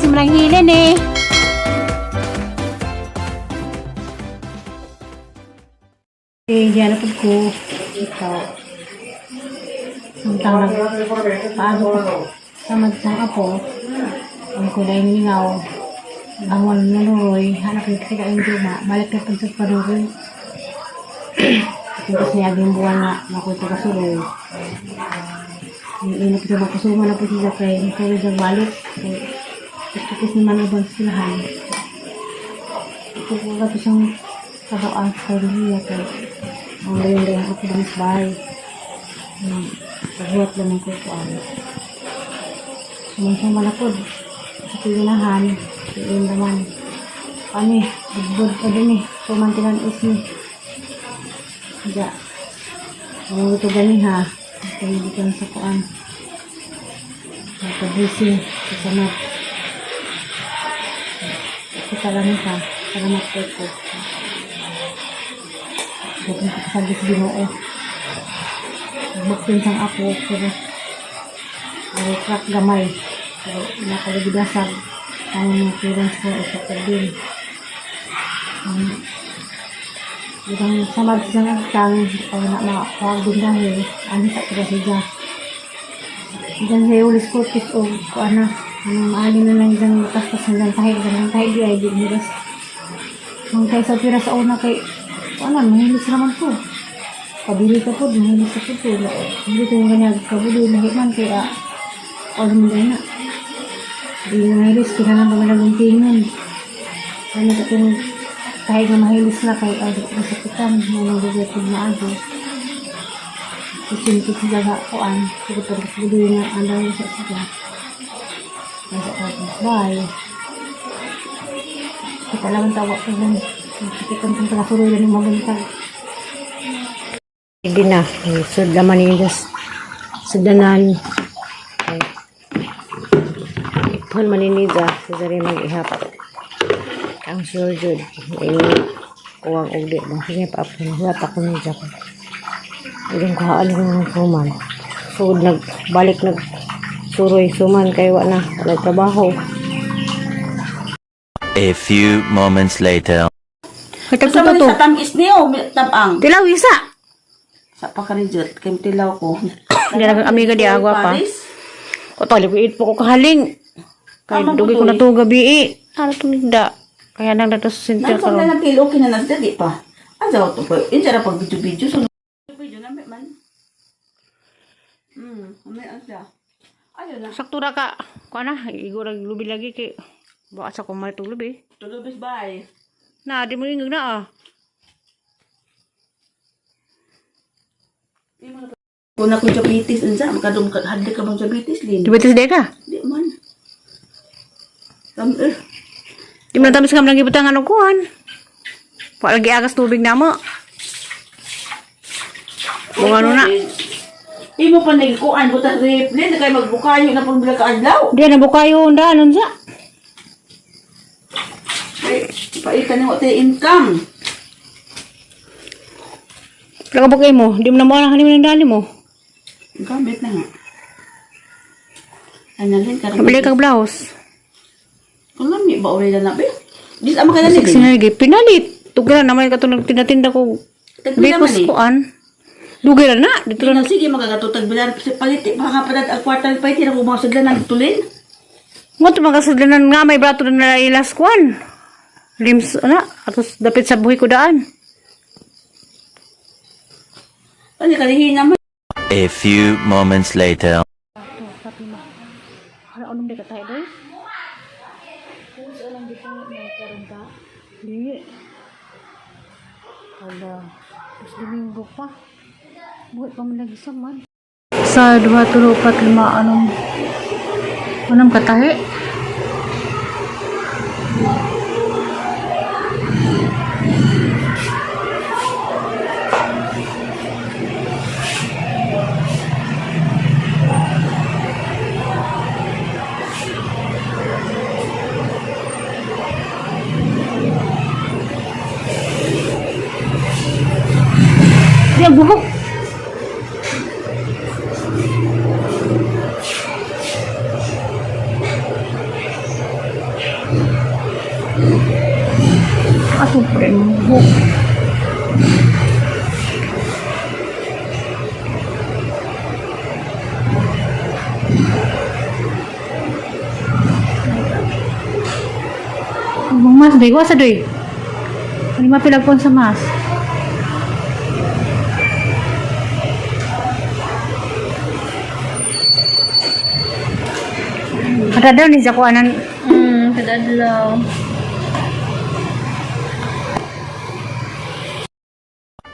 Si Manang Helen eh. Eh, diyan na po ko. Ikaw. Samtang nag paano ko samad sang apo. Ang kulay ningaw. Ang walang nanuroy. Hanap yung kasi kaing duma. Balik na pag sa panuroy. Tapos niya yung buwan na makuha ka suroy. Yung ina po siya makasuma na po siya kay Masuroy sa balik. Kay tapos naman ubang silahan. Ito po ka to siyang kabuang sa niya kay ang gayon din ako ng bahay. Paghuwat lang ng kukuan. Suman siyang malakod. Sa tinginahan, yun naman. Ano eh, budbud pa din eh. Suman tinan is ni. Kaya, ang ito gani ha. Ito hindi ka sa kuan. Pag-busy sa samad. Kita lang ha. Salamat po ko. Gawin ko sa Ginoo. Nagbuktin sang ako pero ay crack gamay. Pero nakaligidasag ang mga parents ko sa din. Ibang samad sa nagtang o na makakuha din dahil ano sa kira siya. Diyan sa ulis ko tis o kuan na anong maali na lang dyan matastas hanggang tahi hanggang tahi di ay di miras. Ang kay sa pira sa una kay kuan na mahilis naman ko. Pabili ka po, mahilis sa po. Hindi ko yung ganyan kabuli, lahi man kay ano mo na. Di na mahilis, kailangan pa malaguntingan. Ano sa itong kahit na mahilis na kay masakitan, may nagugupod na ago. Isinti siya sa kuan, siguro pag buli nga andaw sa siya. Nasa tapos, bye. Kita lang ang tawa ko lang. Sakitan kong tagasuroy lang yung mabuntag. Hindi na. Sud naman yung just sudanan. Okay. Ipon maninida. Sa rin mag-ihap. Ang sure jud. Ay, kuwang ugdi ba? Sige pa ako. Huwat ako niya ko. Ilang kuhaan ko ng suman. Sud nag balik nag suroy suman kay wa na wala trabaho. A few moments later. Kay Sa man sa tamis niyo, tabang. Tilaw isa. Sa pakarijot, kay tilaw ko. Hindi na amiga di agwa pa. Paris. Ko tali ko it po ko kahaling. Kay Tama dugi po ko na to, to gabi eh. Ano to nigda? Kaya nang dato sa center Nang na karon. ng kilo okay na nasa di pa. Anjaw to po. Inja ra pag video-video so video na man. May anja. Ayo na. Sakto ra ka. Kuan na, igo ra lubi lagi kay baka sa kumay tulubi. Tulubis bye. Na di mo ingag na ah. Kung na ko diabetes anja, makadum ka hadli ka bang diabetes lin. Diabetes di ka? Di man. Tam eh. Di mo na tamis kam lagi butang ano kuan. Wa lagi agas tubig na mo. Kung ano na. Imo pa nagkuan buta rep lin kay magbukayo na pang bila ka adlaw. Di na bukayo undaan unsa? Ay, paitan nimo te income. Pila ka bukay mo? Di mo na mo ang halim ng dali mo. Gamit na nga. Ano rin karon. Kabili kag blouse. Kung lami ba uri na be? Dis ama ka na Sexy ni. na lagi. Pinalit. Tugla naman katong tinatinda ko. Tagpila Bikos man eh. kuan. Dugay ra na. Dito Dito na. na sige magagatutag bilan palit baka padat ang kwartal pa tira ko mga sudlan ang tulin. Mo to magasudlanan nga may brato na ilas kuan. Lims na atos dapit sa buhi ko daan. Ano kalihin naman. A few moments later. Hala anong di ka tayo doy? Di. Hala. Tapos Domingo pa. Buhay pa man lagi sa man. Sa 2, 3, 4, 5, anong anong katahi? Di ang buhok. Siyempre, mabuk. Ang mas, doy. Wasa, doy. Ano mapilagpon sa mas? Kada daw ni sa kuanan. Kada adlaw.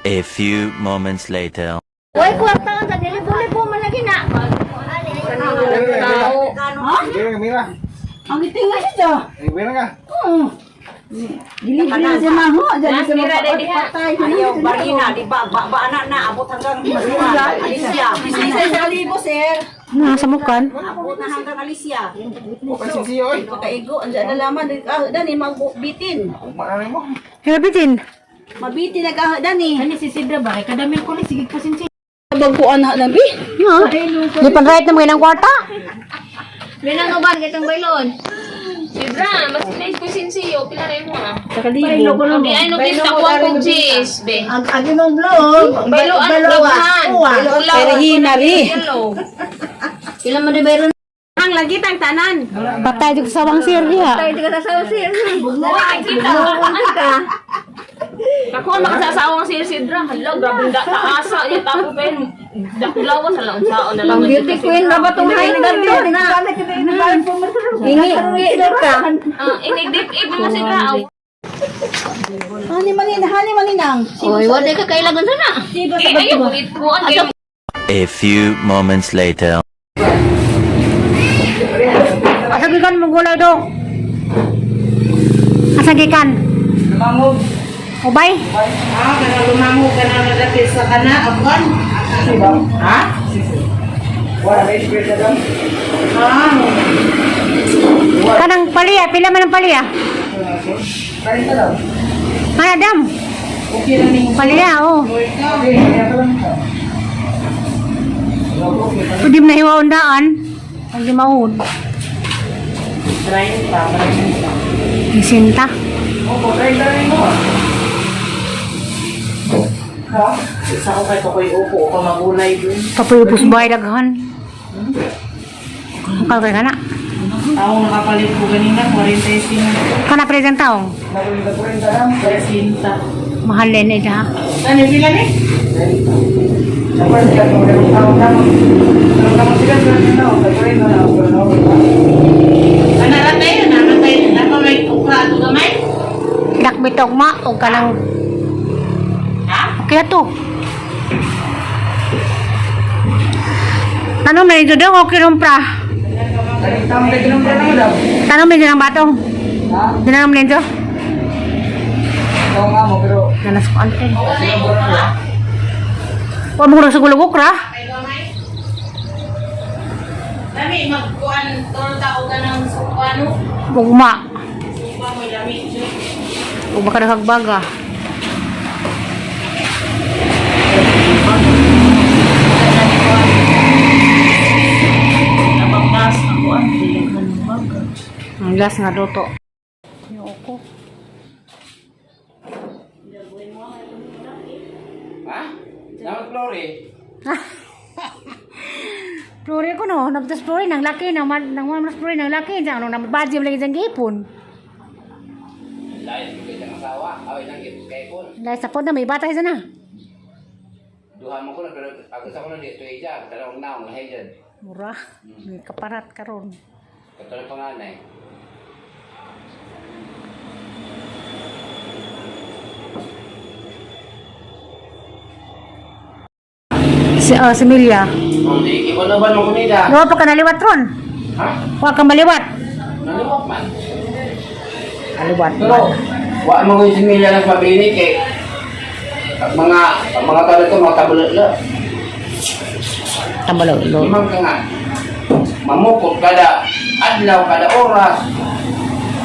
A few moments later. Uy, kwarta ka dili libo man lagi na. Mira, mira. Ang itinga siya. Mira nga. Oo. Dili na siya maho. Dili siya mapatay. Ayaw, barina, di ba? Ba, ba, na, na, abot hanggang Alicia. Isa libo, sir. Nasa mukan. Abot na hanggang Alicia. Okay, sisi, oy. Pakaigo, ang nalaman. Ah, dani, magbitin. Umaanay mo. Herbitin. Mabitin na ka, dani. Ani si Sidra ba? Kay kadami ko ni sige pasensya. Bagkuan na nabi. No. Di pan right na mo ilang kwarta. Binanguban kitang bailon. Sidra, mas nice ko sinsiyo. Pila rin mo ah. Kalibo. Di ay no kita kuha kong cheese, be. Ang aginong blog, Bailo ano daghan. Pero hinari. Yellow. Pila man di bayro? Ang lagi tang tanan. Patay di ko sa sawang sir diha. Tayo ka sa sir. Uy, kita. Ako makasasawang si Sidra. Hala, grabe da taasa. Ya tapo pa yun. Dakulawa sa lang saon na lang. Ang beauty queen na ba tong hain na? Ingi, ingi ka. Ah, inigdip ip mo Sidra. Aw. Hani manin, hani maninang. Oy, wala ka kailangan sana. Eh, ayaw, itkuan kayo. A few moments later. Asa gikan mo gulay do? Asa gikan? Lumangog. Ubay. Ah, kana lumangog kana nadapit sa kana afwan. Ha? Wala, may square ka doon. Ah, Kanang paliya, pila man ang paliya? Kain ka daw. Mana dam? okay na ning Paliya, oh. Okay, kaya ka lang. Okay, Pwede mo na hiwaon daan. Pag di maud. 30, 30. Isinta. Opo, kain ka rin mo. Ha? Isa ko kay Pakoy Upo pa magulay dun. Kapoy upos bahay daghan. Ang kay kana. Ako nakapalit ko ganina 45. Kana present taong. Nakurinta, kurinta lang. 30. Mahal din eh ha. Ano sila ni? Sa pwede ka, kung meron tao lang. Meron ka sila, meron na, kurinta na, kurinta na. Ana ra tayo, ana tayo, napa may ukra ato gamay? Dakbitog ma o kanang Ha? Okay na to. Tanong na dito daw, okay rin pra. Tama ka ginong ka naman daw. Tanong na dito ng batong. Ha? Dinanong na dito. Ikaw nga mo, pero Nanas ko anten. Huwag mo sa gulog okra. Kay gamay. Lami magkuan torta og kanang sukano. Ugma. Suka mo lami. Ug baka nakagbaga. Nabanggas ako ang daghan ng baga. Ang last nga luto. Ayoko. Ha? Dapat Glory. Flore ko no, nabtas flore nang laki nang man nang man flore nang laki sa ano nang badye lagi jang gipon. Lain ko kay asawa. Away nang gipon kay pon. Dahil sa pod na may bata isa na. Duha mo ko na pero ako sa ko na dito ija, dalawang naong lahi dyan. Mura, may kaparat karon. Katulad panganay. Si si Milia. Hindi, ikaw na ba nung kumida? Wa pa ka naliwat ron. Ha? Wa ka maliwat. Naliwat man. Kaliwat. Pero, wa mo ko yung similya ng pabini kay ang mga ang mga tao ko mga tabulat. Tambalo lo. Limang ka nga. Mamukot kada adlaw kada oras.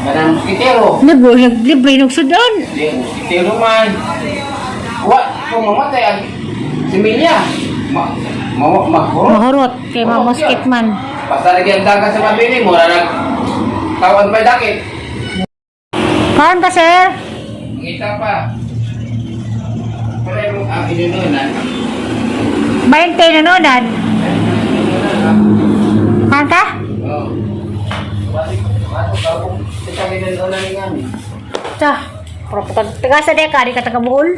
Kada moskitero. Libre libre nog sudan. Di moskitero man. Wa kung mamatay ang similya. Ma ma mahurot. Mahurot kay mga moskit man. Basta lagi ang dagat sa mabini mo, nag tawad may dakit. Kaon ka sir? Pangita pa. Pero yung ang inununan. 20 na nonan. Kanta? Oo. Ito inununan ni ngami. Ta. Pero taga sa deka, di ka taga Bohol.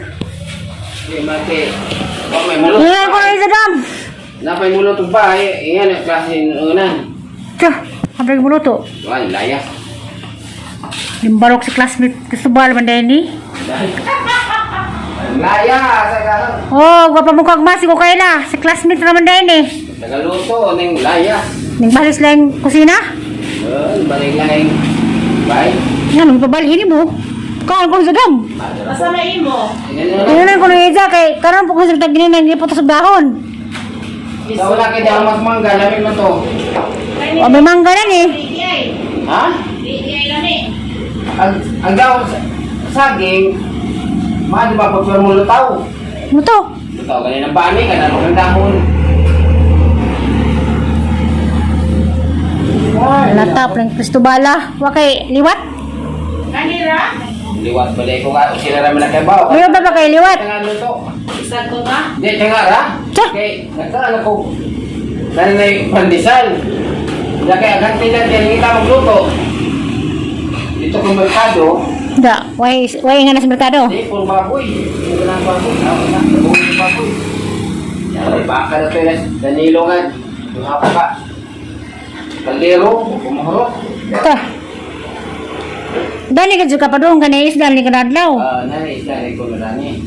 Di mati. Oh, may mulot. Ngayon ko na isa dam. Napay mulot pa eh. Iyan ang klase inununan. Ta, ang muluto. Wala, layas. Limbarok si classmate Cristobal man din ni. Layas! Sa karon. Oh, gwapa mo kag masig ko kay na. Si classmate naman din eh. Tagaluto, ning layas. Ning balis lang kusina. Oh, balay laing. Bye. Nga nung pabalhin mo. Kaan ko sa dam. Asa na imo? Inununan. Inunan ko na isa kay karon po ko sa taginin hindi po sa dahon. Sa wala kay dahil mas mangga, lamin mo to. O may mangga na ni. Di Ha? Di lami. Ang daw saging, mahal ba pag mo lutaw? Muto. Lutaw ganin ang bani, kanan ang dahon. Latap lang Cristobala. Wa kay liwat. Kanira? Liwat balay ko ka, sila raman na kay bao. Ayaw ba ba kay liwat? Tanga luto. Isag ko ba? Di, tanga ra. Tsa. Kay, nagkaan ako. Sana na yung pandesal. Wala kay agad sila, kaya hindi ka magluto. Dito kong merkado, Da, way way nga na sa merkado. Hindi, puro baboy. Puro lang baboy. Tama na. Puro baboy. Yan, baka na ito yun. Danilo nga. Duha pa ka. Kaldero, kumahurot. Ta. Dali ka jud ka padung kanay isda ni kanadlaw. Ah, nani, isla ni ko na nani.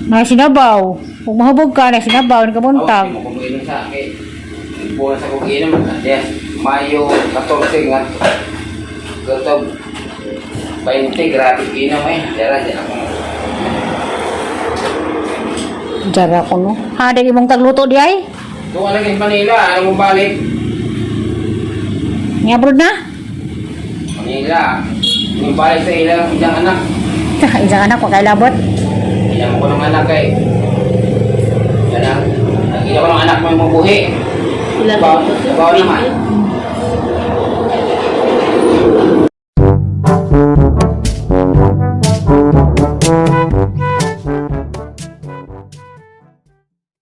Na sinabaw. Kung mahubog ka na sinabaw ni kabuntag. Ako, mo kuminom sa akin. Buwan sa kong inom. Yes, Mayo 14 nga. Gotob. 20, grabe inom eh. Dara, di ako. Jara ko no. Ha, di imong tagluto di ay. Doon ka lagi sa Manila, ano mo balik? Nga abroad na. Manila. Yung balik sa ilang ilang anak. Ta, isang anak ko kay labot. Ina mo ko ng anak eh. Yan ang, ang ina ko ng anak mo yung mabuhi. Ilan Bawa, ba ito? bawa naman.